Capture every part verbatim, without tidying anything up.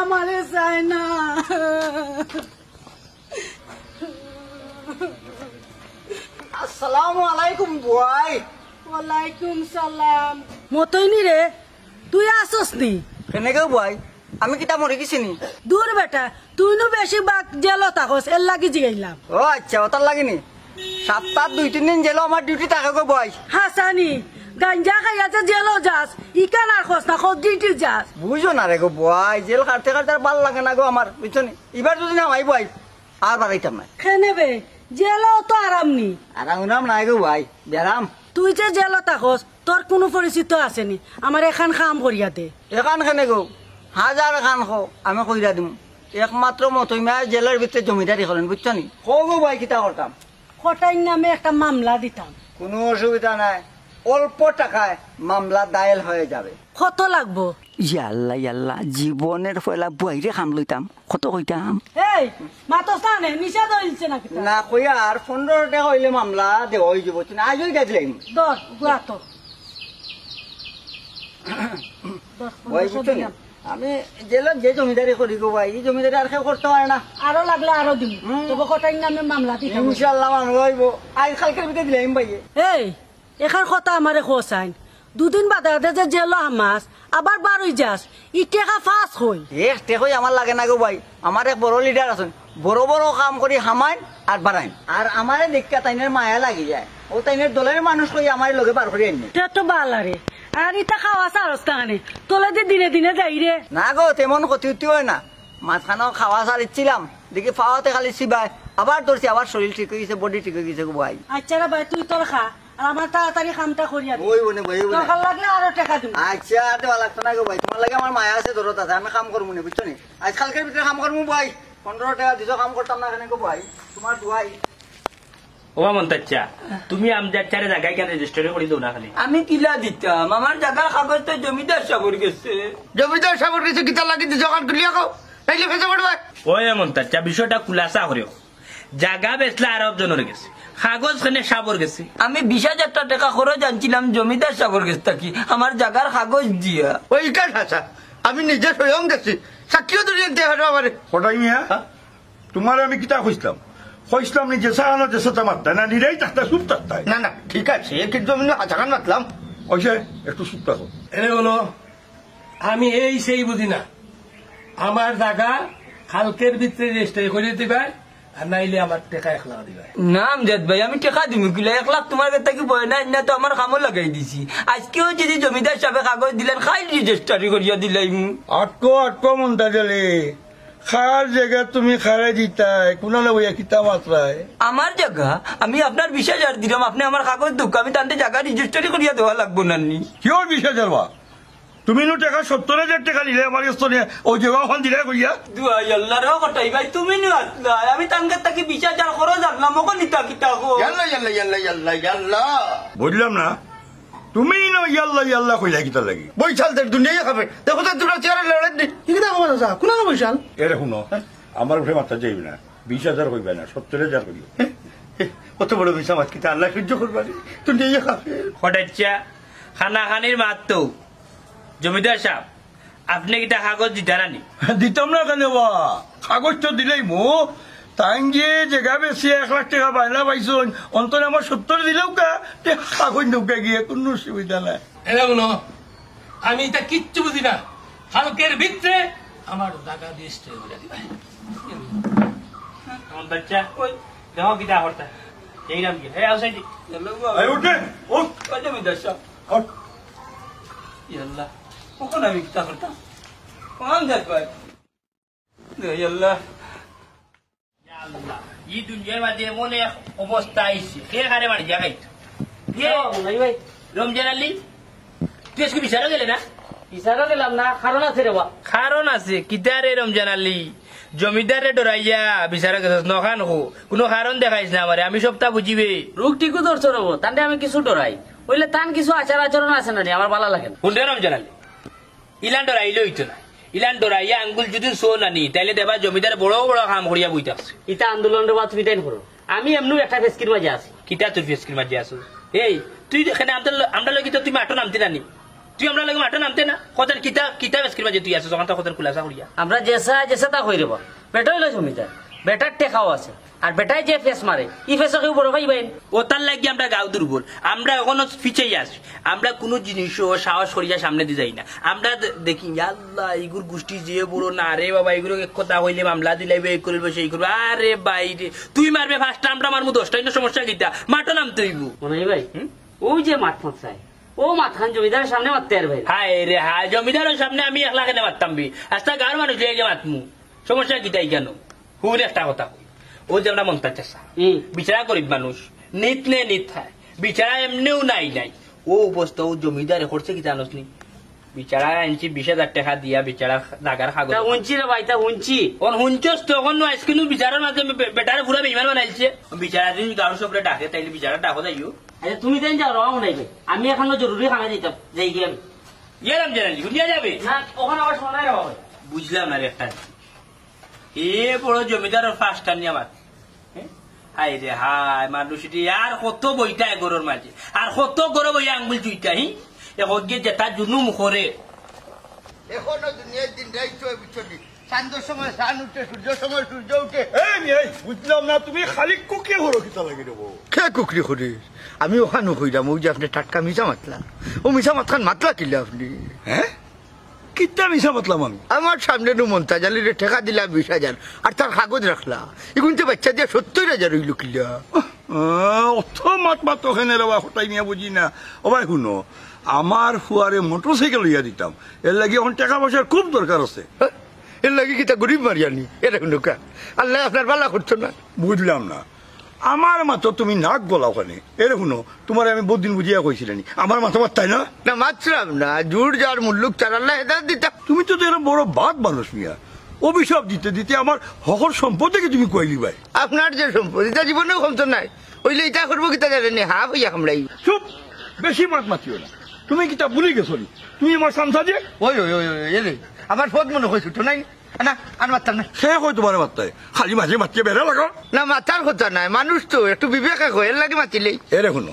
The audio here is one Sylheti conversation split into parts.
আমারে চায় না। আসসালামু আলাইকুম বুয়াই। ওয়ালাইকুম সালাম। মতইনি রে, তুই আছস নি? কেনে গো বুয়াই? আমি কিতা মরি গেছি নি? দূর বেটা, তুই নু বেশিরভাগ জেলো থাকস, এর লাগি জিগাইলাম। ও আচ্ছা, ওটার লাগি নি? সপ্তাহ দুই তিন দিন জেলো আমার ডিউটি থাকে গো বুয়াই। হাছানি, গাঞ্জা খাইয়া যে জেলো যাস, ইখান আর কস না, কত ডিউটি যাস? বুঝো না রে গো বুয়াই, জেল খাটতে খাটতে আর ভালা লাগে না গো আমার, বুঝছো নি? এবার যদি না হয় বুয়াই, আর বাড়াইতাম না। কেনে বে, জেলো তো আরাম নি। আরাম উরাম নাই গো বুয়াই, বেরাম। তুই যে জেলো থাকস, তোর কুনু পরিচিত আছে নি? আমারে এখান কাম করিয়া দে। এখান কেনে গো? হাজার খান কও, আমি কইরা দিমু। একমাত্র মতই মিয়ায় জেলর ভিতরে জমিদারি করইন, বুঝছো নি? কও গো বুয়াই, কিতা করতাম? কটাইর নামে একটা মামলা দিতাম। কুনু অসুবিধা নাই, অল্প টাকায় মামলা দায়ের হয়ে যাবে। কত লাগবো? ইয়াল্লা, ইয়াল্লা, জীবনের পয়লা বুয়াইরে কাম লইতাম। কত কইতাম? এই, মাতস না নে, নিশা ধরছে না কিতা? না কইয়ার, পনেরো টেকা অইলে মামলা দেওয়া অইযিবো, তুই আইজ অই গেছিলাম। ধর, গুয়া তো। দশ, ওই পনেরোশো বুঝছো নি? দিলাম। আমি জেলত যে জমিদারি করি গো বুয়াই, ই জমিদারি আর কেউ করতে পারে না। আরো লাগলে আরো দিমু। হুম। তবে কটাইর নামে মামলা দিতাম। ইনশাআল্লাহ মামলা অইবো। আইজ কাইলকের ভিতরে দিলাইমু ভাইয়ে। এই, এখান কথা আমারে কছাইন। দুদিন বাদে বাদে যে জেলো হামাস, আবার বারই যাস, ই টেকা পাস কই? এক টেকাও আমার লাগে না গো বুয়াই। আমার এক বড় লিডার আছইন, বড় বড় কাম করি হামাইন আর বাড়াইন। আর আমারে দেখিয়া তাইনের মায়া লাগি যায়। অউ তাইনের দলের মানুষ কই আমারে লগে বার করি আইন। তে তো বালা রে। আর ইতা খাওয়া ছাড়স না কেনে? তলেদি দিনে দিনে যাই রে। না গো, তেমন ক্ষতি উতি অয় না। মাঝখানো খাওয়া ছাড়িছিলাম, দেখি পাওতে খালি চিবায়। আবার ধরছি, আবার শরীর ঠিক অই গেছে, বডি ঠিক অই গেছে গো বুয়াই। আচ্ছা রে ভাই, তুই তোর খা, আর আমার তাড়াতাড়ি কামটা করিয়া দে। ওই বনে ভাই, ওই বনে। দরকার লাগলে আরো টেকা দিমু। আচ্ছা, আর দেওয়া লাগতো না গো বুয়াই, তুমার লাগি আমার মায়া আছে, দরদ আছে, আমি কাম করমু নে, বুঝছো নি? আইজ কাইলকের ভিতরে কাম করমু বুয়াই। পনেরো টেকা দিছো, কাম করতাম না কেনে গো বুয়াই, তুমার দুয়াই। ও মন্তাজ চাচা, তুমি আমজাদ চাচারে জাগা ইখান রেজিস্টারি করি দেও না খালি। আমি কিলা দিতাম? আমার জাগার কাগজ তো জমিদার সাবর গেছে। জমিদার সাবর গেছে, কিতার লাগি দিছো? অখান খুলিয়া কও, নাইলে ফেসা করবায়। ওই মন্তাজ চাচা, বিষয়টা খুলাসা করিও। জাগা বেচলা আরব জনর গেছে, কাগজ কেনে সাবর গেছে। আমি বিশ হাজার টেকা খরচ আনছিলাম জমিদার সাবর গেছ থাকি, আমার জাগার কাগজ দিয়া। ওই ইখান হাছা, আমি নিজে স্বয়ং গেছি, সাক্ষীও ধরিয়া আনতে পারো আমারে। কটাই মিয়া? হ্যাঁ? তুমারে আমি কিতা কইছলাম? কইছলাম নি যে সাহানো যে সাথে মাততায় না, নিরাই থাকতায়, চুপ থাকতায়। না, না, ঠিক আছে, কিন্তু আমি হাছাখান মাতলাম। অইছে, একটু চুপ থাকো। এরে হুনো, আমি এই সেই বুঝি না। আমার জাগা কাইলকের ভিতরে রেজিস্টারি করি দিবায়, আর নাইলে আমার টেকা এক লাখ দিবায়। না আমজাদ ভাই, আমি টেকা দিমু কিলা? এক লাখ তুমার গেছ থাকি বয় না, না তো আমার কামো লাগাই দিছি। আইজকেও যদি জমিদার সাবে কাগজ দিলাইন, কাইল রেজিস্টারি করিয়া দিলাইমু। আটকো, আটকো মন্তাজ আলী। কার জাগা তুমি কারে দিতায়? কুনানো বইয়া কিতা মাতরায়? আমার জাগা? আমি আপনার বিশ হাজার দিলাম, আপনে আমার কাগজ দেউক্কা, আমি তানতে জাগা রেজিস্টারি করিয়া দেওয়া লাগবো না নি? কিওর বিশ হাজার বা? তুমি নু টেকা সত্তর হাজার টেকা নিলে আমার গেছ থনে, অউ যে অখন দিলে কইয়া। দুয়াই আল্লাহ রে, কটাই ভাই, তুমি নু আছলায়, আমি তান গেছ থাকি বিশ হাজার খরচ আনলাম, অখন ইতা কিতা কও? ইয়াল্লা, ইয়াল্লা, ইয়াল্লা, ইয়াল্লা, ইয়াল্লা। বুঝলাম না, তুমি নু ইয়াল্লা ইয়াল্লা কইলা কিতার লাগি? বৈশাল দের দুনিয়া খাবে। দেখো তো দুটা চেয়ারে লড়েন নি। কি কথা কও চাচা? কুনানো বৈশাল? এরে হুনো, আমার উপরে মাততা যাইবে না। বিশ হাজার কইবা না, সত্তর হাজার কইও। কত বড় মিছা মাত, কিতা আল্লায় সহ্য করবা নি? দুনিয়া খাবে। কটাই চাচা, কানাকানির মাত তো। জমিদার সাব, আপনে কিতা কাগজ দিতা না নি? দিতাম না কেনে বা? কাগজ তো দিলাইমু। তাইন যে জাগা বেচিয়া এক লাখ টেকা বায়না পাইছইন, অন্তরে আমার সত্তর দিলাউক্কা, তে কাগজ দেউক্কা গিয়া, কুনু অসুবিধা নাই। এরে হুনো, আমি ইতা কিচ্ছু বুঝি না। কাইলকের ভিতরে আমার জাগা রেজিস্টারি করিয়া দিবায়। মন্তাজ চাচা, ওই, দেখো কিতা করতা। এই নাম কি? এই আউসাইড। এই উঠে, উঠ। ওই জমিদার সাব। উঠ। ইয়াল্লা, অখন আমি কিতা করতাম? কোন দেখ ভাই? ইয়াল্লা। ইয়া আল্লাহ, ই দুনিয়ার মাঝে এমন এক অবস্থা আইছে, কে কারে মারি দিয়া খাইতো? কে? ও, ভাই, ভাই। রমজান আলী, তুই আইজকু বিচারো গেলে না? বিচারো গেলাম না, কারণ আছে রে বা। কারণ আছে? কিতা রে রমজান আলী? জমিদাররে ডরাইয়া বিচারো গেছস, নখান কো। কুনু কারণ দেখাইস না আমারে, আমি সবটা বুঝিবে। রোগ ঠিকউ ধরছো রে বা, তানরে আমি কিছু ডরাই। অইলে তান কিছু আচার আচরণ আছে না নি, আমার ভালা লাগে না। হুন রে রমজান আলী, ইলান ডরাইলে অইতো না। ইলান ডরাইয়া আঙ্গুল যদি চো না নি, তাইলে দেখবা জমিদার বড় বড় কাম করিয়া বই থাকছে। ইতা আন্দোলন রে বা তুমি তাইন করো। আমি এমনেউ একটা ফেসকির মাঝে আছি। কিতা তুই ফেসকির মাঝে আছো? এই, তুই কেনে আমরার ল-, আমরার লগে তো তুই মাঠো নামতি না নি। তুই আমরার লগে মাঠো নামতে না? কথার কিতা, কিতা বেসকির মাঝে তুই আছস, অখানতা কথার খুলাসা করিয়া। আমরা যেছা, যেছা তা কইরে বা। বেটা অইলো জমিদার, বেটার টেকাও আছে। আর বেটায় যে ফেস মারে, ই ফেসো কেউ বড় পাইবায় নি। অতার লাগি আমরা গাঁও দুর্বল, আমরা অখনো পিছেই আছি। আমরা কুনু জিনিসও সাহস করিয়া সামনেদি যাই না। আমরা দে-, দেখি, "ইয়াল্লা, ইগুর গুষ্টি যে বড় না রে বাবা, ইগুরে এক কথা কইলে মামলা দিলাইবো, এই করিবো, সেই করিবো।" আরে বাইরে, তুই মারবে পাঁচটা, আমরা মারমু দশটা, ইনো সমস্যা কিতা? মাঠো নামতে অইবো। মনে হয় ভাই, হুম? ওই যে মাত মাতরায়, ও মাতখান জমিদারের সামনে মাততে আর ভাই। হায় রে হায়, জমিদারের সামনে আমি একলা কেনে মাততাম বি? আস্তা গাঁওর মানুষ লইয়া গিয়া মাতমু। সমস্যা কিতা ইখানো? হুন একটা কথা কই। ও যে আমরা মন্তাজ চাচা, হুম। বেচারা গরিব মানুষ, নিত নে নিত খায়। বেচারা এমনেউ নাই নাই। ও অবস্থা, ও জমিদারে করছে কিতা জানোস নি? বেচারা আনছি বিশ হাজার টেকা দিয়া, বেচারা জাগার কাগজ। তা হুনছি রে ভাই, তা হুনছি। অন হুনছস তো, অখন আইজকুনু বেচারার মাঝে বে-, বেটারে পুরা বেইমান বানাইলছে। বেচারা যদি গাঁওর সবরে ডাকে, তাইলে বেচারা ডাকো যাইও। আচ্ছা, তুমি তাইন যাও, রওনা অইবে। আমি অখন জরুরি কামে যাইতাম, যাই গিয়া আমি। ইয়ে রাম জেনালি, হুনিয়া যাবে? না, অখন আবার সময় নাই রে বাবা। বুঝলাম না রে একটা জিনিস। এ বড় জমিদারর পাঁচটা নিয়া মাত। হ্যাঁ? হায় রে হায়, মানুষ এটি আর কত বইতা এ ঘরর মাঝে, আর কত ঘরো বইয়া আঙ্গুল চুইতা, হি? এ হগে যেটা জুলুম করে। এখনো দুনিয়ার দিন রাইত অয়, বুঝছো নি? চান্দর সময় চান উঠে, সূর্যর সময় সূর্য উঠে। এই নি, এই, বুঝলাম না, তুমি খালি কুকরি করো কিতা লাগি রে বউ? কে কুকরি করি? আমি অখানউ কইরাম, ওই যে আপনে টাটকা মিছা মাতলা। ও মিছা মাতখান মাতলা কিলা আপনে? হ্যাঁ? কিতা মিছা মাতলাম আমি? আমার সামনে নু মন্তাজ আলীরে টেকা দিলা বিশ হাজার, আর তার কাগজ রাখলা। ইগুনতে বাইচ্চা দিয়া সত্তইর হাজার অইলো কিলা? আহ, অত মাত মাতো কেনে রে বা, কটাই মিয়া বুঝি না। ও ভাই হুনো, আমার ফুয়ারে মোটরসাইকেল লইয়া দিতাম, এর লাগি অখন টেকা পয়সার খুব দরকার আছে। হ্যাঁ? এর লাগি কিতা গরিব মারিয়া নি? এরে হুনো কা, আল্লায় আপনার ভালা করতো না। বুঝলাম না, আমার মাতো তুমি নাক গলাও কেনে? এরে হুনো, তুমারে আমি বউত দিন বুঝাইয়া কইছিলাম নি, আমার মাতো মাততায় না? না, মাতরাম না, জুর যার মুল্লুক তার, আল্লায় হেদায়েত দিতা। তুমি তো এরে বড় বাদ মানুষ মিয়া, অভিশাপ দিতে দিতে আমার হকল সম্পদ থাকি তুমি খুয়াইলিবায়। আপনার যে সম্পদ, ইটা জীবনেও কমতো নায়। অইলে ইটা করবো কিতা জানেন নি? হাফ অইয়া কামড়াই। চুপ, বেশি মাত মাতিও না। তুমি কিতা ভুলি গেছো নি? তুমি আমার চামচা যে। ওই, ওই, ওই, ওই, এরে, আমার পদ মনো কইছো তো নাই? না, আর মাততাম না। সে কয় তুমারে মাততায়, খালি মাঝে মাঝে বেড়া লাগো। না, মাতার কথা নায়, মানুষ তো একটু বিবেকে কয়, এর লাগি মাতিলেই। এরে হুনো,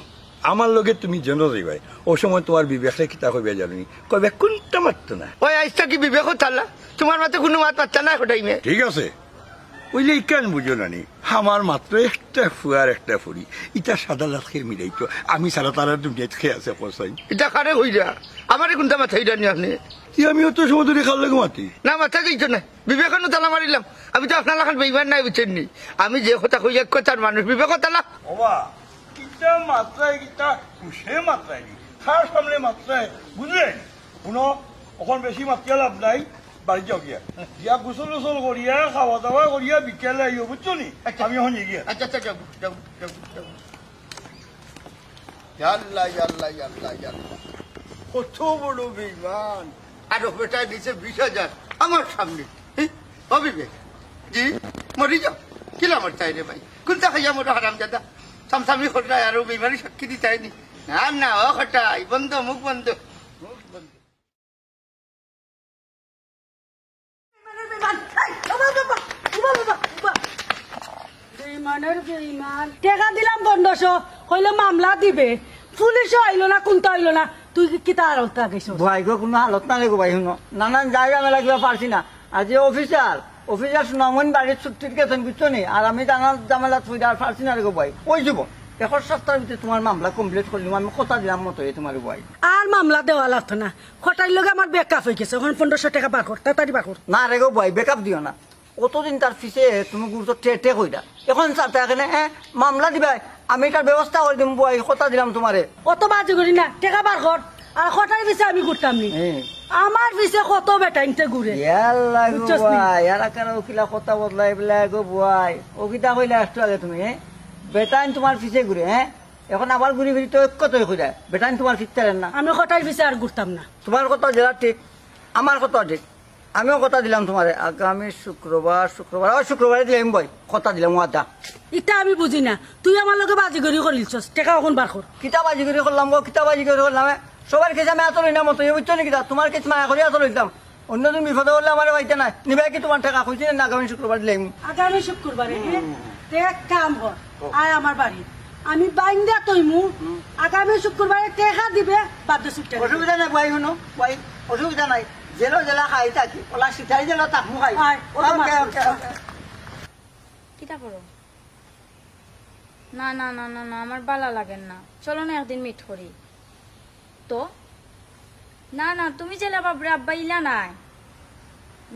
আমার লগে তুমি যেনো যাইবায়, অউ সময় তুমার বিবেকে কিতা কইবায় জানো নি? কইবায় কুন্তা মাততো না। ওই আইজ থাকি বিবেকও তালা, তুমার মাতে কুনু মাত মাততা না, কটাই মিয়া। ঠিক আছে, অইলে ইখান বুঝো না নি, আমার মাত্র একটা ফুয়া আর একটা ফুরি, ইতা সাদা লাখে মিলাইতো, আমি ছাড়া তারা দুনিয়াত কে আছে কছাইন? ইতা কারে কইরা? আমারে কুন্তা মাতাইরা নি আপনে? কি আমি অত সময় ধরি কার লগে মাতি? না, মাতা যাইতো না, বিবেকনো তালা মারিলাম। আমি তো আপনার লাখান বেইমান নায়, বুঝছইন নি? আমি যে কথা কই এক কথার মানুষ, বিবেকও তালা। ওবা, কিতা মাতরায়, কিতা হুশে মাতরায় নি, কার সামনে মাতরায়, বুঝলে? হুনো, অখন বেশি মাতিয়া লাভ নাই, বাড়িত যাও গিয়া। গিয়া গোসল টোসল করিয়া, খাওয়া দাওয়া করিয়া বিকেলে আইও, বুঝছো নি? আচ্ছা। আমি অখন যাই গিয়া। আচ্ছা, আচ্ছা, যাও, যাও, যাও, যাও। ইয়াল্লা, ইয়াল্লা, ইয়াল্লা, ইয়াল্লা। কত বড় বেইমান। আর ও বেটায় দিছে বিশ হাজার আমার সামনে। হি? ও বিবেক, জি, মরি যাও। কিলা মরতায় রে ভাই? কুন্তা খাইয়া মরো হারামজাদা? চামচামি কররায় আর ও বেইমানি সাক্ষী দিতায় নি? না, না, ও কটাই, বন্ধ, মুখ বন্ধ। মুখ বন্ধ। বেইমানের বেইমান। এই, ও বাবা, বাবা, ও বাবা, বাবা, বাবা। বেইমানের বেইমান। টেকা দিলাম পনেরোশো, কইলো মামলা দিবে। পুলিশও আইলো না, কুন্তা অইলো না। তুই কি, কিতা হালত লাগাইছস? বুয়াই গো, কুনু হালত না রে গো ভাই, হুনো। নানান জাগা মেলা কিবা পারছি না। আর যে অফিসার, অফিসার সুনামগঞ্জ বাড়িত ছুট্টিত গেছইন, বুঝছো নি? আর আমি জানা ঝামেলাত পড়ি আর পারছি না রে গো ভাই। অই যাইবো। এক সপ্তাহর ভিতরে তুমার মামলা complete করিলিমু, আমি কথা দিলাম মতো, এ তুমার ভাই। আর মামলা দেওয়া লাগতো না। কটাইর লগে আমার break up অই গেছে, অখন পনেরোশো টেকা বার কর, তাড়াতাড়ি বার কর। না রে গো ভাই, break up দিও না। অতদিন তার পিছে তুমি ঘুরছো টেটে কইরা। অখন ছাড়তায় কেনে, হ্যাঁ? মামলা দিবায়, আমি ইটার ব্যবস্থা করি দিমু ভাই, কথা দিলাম তুমারে। অত বাজি করি না, টেকা বার কর। আর কটাইর পিছে আমি ঘুরতাম নি। হ্যাঁ। আমার পিছে কত বেটাইন্তে ঘুরে। ইয়াল্লা গো বুঝছস নি? ভাই, আর কারা উকিলা কথা বদলাই বলে গো ভাই। ও কিতা কইলা একটু আগে তুমি, হ্যাঁ? বেটাইন তুমার পিছে ঘুরে, হ্যাঁ? অখন আবার ঘুরি ফিরি তো এক কথাই কইরা। বেটাইন তুমার পিছে ছাড়ের না। আমি কটাইর পিছে আর ঘুরতাম না। তুমার কথা যেটা ঠিক, আমার কথা ঠিক। আমিও কথা দিলাম তুমারে, আগামী শুক্রবার, শুক্রবার, ও শুক্রবারে দিলাম ভাই, কথা দিলাম, ওয়াদা। ইটা আমি বুঝি না, তুই আমার লগে বাজিগরি করিলছস, টেকা অখন বার কর। কিতা বাজিগরি করলাম গো, কিতা বাজিগরি করলাম, এ? সবার কাছে আমি আতো লই না মতো, এ বুঝছো নি কিতা? তুমার কাছে মায়া করি আতো লইতাম। অন্যদিন বিপদে পড়লে আমারে পাইতে নায়। নিবায় কি তুমার টেকা? কইছি না, আগামী শুক্রবার দিলাম। আগামী শুক্রবারে, হে? তে এক কাম কর, আয় আমার বাড়ি। আমি বাইন্দা তইমু, আগামী শুক্রবারে টেকা দিবে, বাদ দে ছুটি। অসুবিধা নাই, বই হুনো, বই, অসুবিধা নাই। জেলো জেলা খাই থাকি, ওলা সিটাই জেলো তাকমু খাই। আয়, ওকে, ওকে, ওকে। কিতা করো? না, না, না, না, না, আমার বালা লাগের না। চলো না একদিন মিট করি। তো? না, না, তুমি যেলা বাবরে আব্বা ইলা নায়।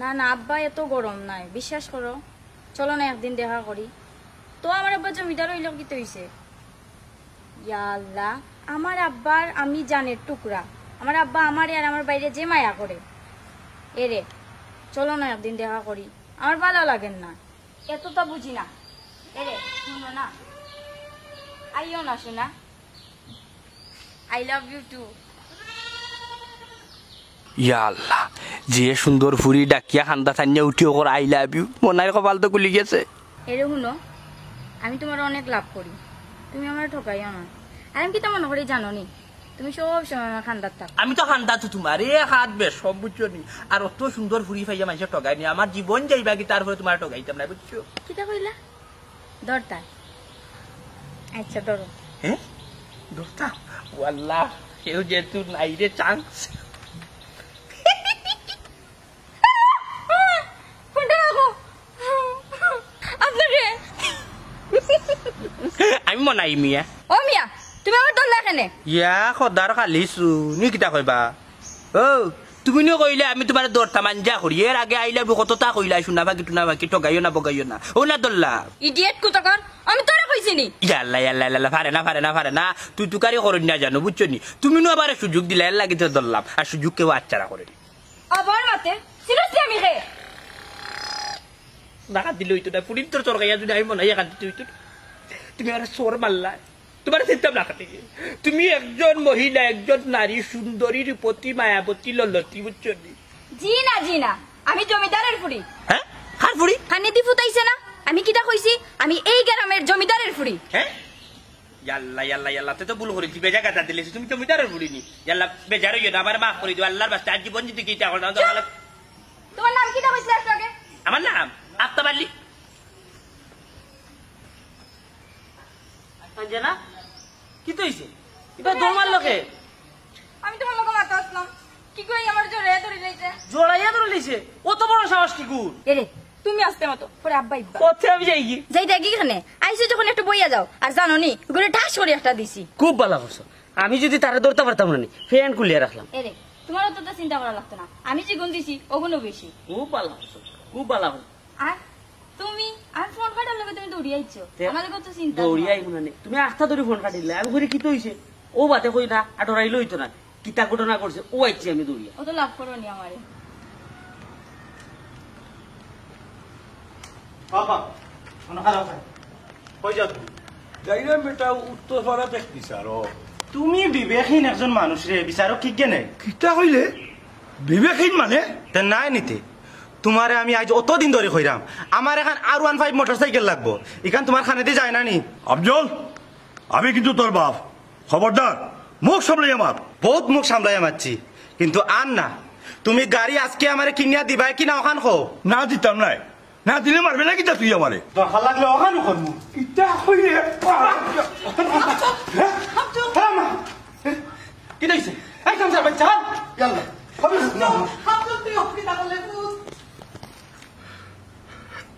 না, না, আব্বা এত গরম নায়, বিশ্বাস করো। চলো না একদিন দেখা করি। তো আমার আব্বা জমিদার অইলো কিতা অইছে? ইয়া আল্লাহ, আমার আব্বার আমি জানের টুকরা। আমার আব্বা আমারে আর আমার বাইরে যে মায়া করে। এরে, চলো না একদিন দেখা করি। আমার বালা লাগের না। এততা বুঝি না। এরে, হুনো না। আইও না, সোনা। I love you too. ইয়া আল্লাহ, যে সুন্দর ফুরি ডাকিয়া কান্দাত আনিয়া উঠিয়া কর "I love you", মনাইর কপাল তো খুলি গেছে। এরে হুনো, আমি তুমারে অনেক love করি, তুমি আমারে ঠগাইও না। আর আমি কিতা মনো করি জানো নি, তুমি সব সময় আমার কান্দাত থাকো। আমি তো কান্দাত তুমার, এ হাত বেশ সব বুঝছো নি। আর অত সুন্দর ফুরি পাইয়া মাইনষে ঠগায় নি, আমার জীবন যাইবা গি, তারপরে তুমারে ঠগাইতাম না, বুঝছো? কিতা কইলা? ধরতা? আচ্ছা, ধরো। হ্যাঁ? ধরতা? ওয়াল্লাহ, কেউ যেহেতু নাই রে chance। ফোনটা রাখো। আপনারে। আমি মনাই মিয়া। ও মিয়া, তুমি আমারে ধরলা কেনে? ইয়া, খোদার খালি সুনি কিতা কইবা? ও, তুমি নু কইলে আমি তুমারে ধরতাম আঞ্জা করি। এর আগে আইলা বু কততা কইলা, "সোনা পাখি, টুনা পাখি, ঠগাইও না, বগাইও না।" ও না ধরলা। Idiot কুতকর, আমি তোরে কইছি নি? ইয়াল্লা, ইয়াল্লা, ইয়াল্লা, পারে না, পারে না, পারে না। তুই তুকারি করইন না জানো, বুঝছো নি? তুমি নু আমারে সুযোগ দিলা, এর লাগি তো ধরলাম। আর সুযোগ কেউ আচ্ছারা করে নি। আবার মাতে, seriously আমি হে। না দিলে অইতো না, ফুরিন্তর চরকাইয়া যদি আমি মনে হয় এখান দিতে অইতো না। তুমি আমারে চর মারলা। তুমারে চিনতাম না খালি। তুমি একজন মহিলা, একজন নারী, সুন্দরী, রূপতী, মায়াবতী, ললতী, বুঝছো নি? জি না, জি না, আমি জমিদারের ফুরি। হ্যাঁ? কার ফুরি? খানিদি ফুতাইছে না? আমি কিতা কইছি? আমি এই গ্রামের জমিদারের ফুরি। হ্যাঁ? ইয়াল্লা, ইয়াল্লা, ইয়াল্লা, তুই তো ভুল করেছিস, বেজা গাদা দিলে, তুমি জমিদারের ফুরি নি। ইয়াল্লা, বেজার অইও না, আমারে মাফ করি দিও, আল্লার ওয়াস্তে, আর জীবন যদি কিতা করো না, চুপ! তুমার নাম কিতা কইছিলে একটু আগে? আমার নাম আফতাব আলী। আঞ্জানা, কিতা অইছে? ইবা দৌড় মারলো কে? আমি তুমার লগে মাতো আছলাম। কি কই, আমার জড়াইয়া ধরি লইছে। জড়াইয়া ধরি লইছে? অত বড় সাহস কিগুর? এরে, তুমি আস্তে মাতো, পরে আব্বা ইব্বা। অতে আমি যাইগি। যাইতায় গি কেনে? আইছো যখন একটু বইয়া যাও। আর জানো নি, ঘুরে ঠাস করি একটা দিছি। খুব বালা করছো। আমি যদি তারে ধরতাম পারতাম না নি, ফ্যান খুলিয়া রাখলাম। এরে, তুমার অততা চিন্তা করা লাগতো না। আমি যেগুন দিছি, অগুনও বেশি। খুব বালা করছো, খুব বালা করছো। আর তুমি, আমি ফোন কাটার লগে তুমি দৌড়িয়া আইছো। তে আমার লগে তো চিন্তা দৌড়িয়া নাই। আইমু না নি। তুমি আস্তা ধরি ফোন কাটিলে, আমি কইরি কিতা অইছে? ও বাতে কই না, আর ডরাইলে অইতো না। কিতা ঘটনা ঘটছে, ও আইছি আমি দৌড়িয়া। অত লাভ করো নি আমারে। বাবা, মনে খারাপ হয়। কই যাও তুমি? যাইরাম বেটা, উত্তর পাড়া দেখ বিচারো। তুমি বিবেকহীন একজন মানুষ রে, বিচারো কি জ্ঞানে? কিতা কইলে? বিবেকহীন মানে? তে নাই নিতে। তুমারে আমি আইজ অতদিন ধরি কইরাম, আমার এখান আর ওয়ান ফাইভ মোটরসাইকেল লাগবো। ইখান তুমার খানেদি যায় না নি? আফজল, আমি কিন্তু তোর বাপ। খবরদার, মুখ সামলাই আমার। বহুত মুখ সামলাই মারছি, কিন্তু আর না। তুমি গাড়ি আজকে আমারে কিনিয়া দিবায় কি না অখান কও? না দিতাম নায়। না দিলে মারবে না কিতা তুই আমারে? দরকার লাগলে অখানও করমু। কিতা কইলে? হ্যাঁ? হ্যাঁ, মা। কিতা অইছে? এই সংসার বাচ্চা, হ্যাঁ? ইয়াল্লা।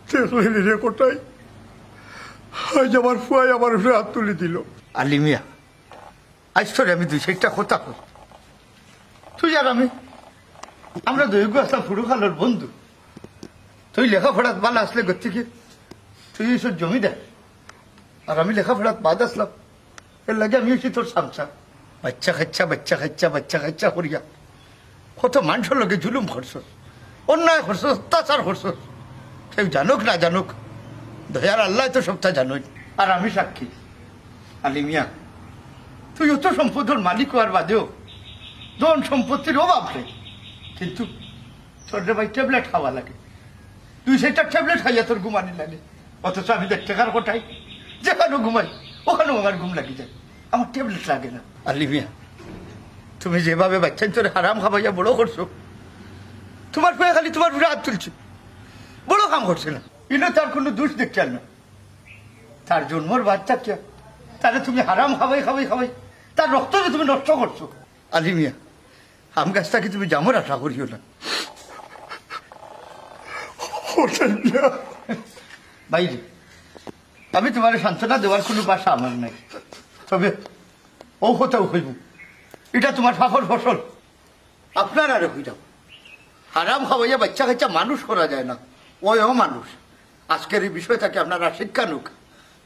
দেখলি রে কোটাই? আইজ আমার ফুয়ায় আমার উপরে আত তুলি দিলো। আলী মিয়া, আইজ তোরে আমি দুই চাইরটা কথা কই। তুই আর আমি, আমরা দুইগু আছলাম হুরুকালর বন্ধু। তুই লেখাপড়াত বালা আছলে গতিকে তুই অইছস জমিদার, আর আমি লেখাপড়াত বাদ আছলাম, এরলাগি আমি অইছি তোর চামচা। বাইচ্চা কাইচ্চা, বাইচ্চা কাইচ্চা, বাইচ্চা কাইচ্চা করিয়া কত মানষর লগে জুলুম করছস, অন্যায় করছস, অত্যাচার করছস। কেউ জানুক না জানুক, দয়ার আল্লায় তো সবটা জানইন। আর আমি সাক্ষী। আলী মিয়া, তুই অত সম্পদর মালিক অওয়ার বাদেও ধন সম্পত্তির অভাব নাই, কিন্তু তোর রে ভাই ট্যাবলেট খাওয়া লাগে। দুই চাইরটা ট্যাবলেট খাইয়া তোর ঘুমানি লাগে, অথচ আমি দেড় টেকার কোটায় যেখানো ঘুমাই, অখানো আমার ঘুম লাগি যায়, আমার ট্যাবলেট লাগে না। আলী মিয়া, তুমি যেভাবে বাইচ্চাইন্তরে হারাম খাবাইয়া বড় করছো, তুমার ফুয়ায় খালি তুমার উপরে আত তুলছে, বড় কাম করছে না। ইনো তার কুনু দুষ দেখতাম না। তার জন্মর বাদ থাকিয়া তারে তুমি হারাম খাওয়াই খাওয়াই খাওয়াই তার রক্তরে তুমি নষ্ট করছো। আলী মিয়া, আম গাছ থাকি তুমি জামর আশা করিও না। হোসেন মিয়া। ভাইরে, আমি তোমারে সান্ত্বনা দেওয়ার কুনু ভাষা আমার নাই, তবে অউ কথাউ কইমু, ইটা তোমার পাপর ফসল। আপনারারে কইরাম, হারাম খাওয়াইয়া বাইচ্চা কাইচ্চা মানুষ করা যায় না, অউ অমানুষ। আজকের ই বিষয় থাকি আপনারা শিক্ষা নেউক্কা।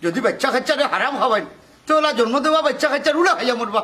যুদি বাইচ্চা কাইচ্চারে হারাম খাওয়াইন, তে অলা জন্ম দেওয়া বাইচ্চা কাইচ্চার উলা খাইয়া মরবা।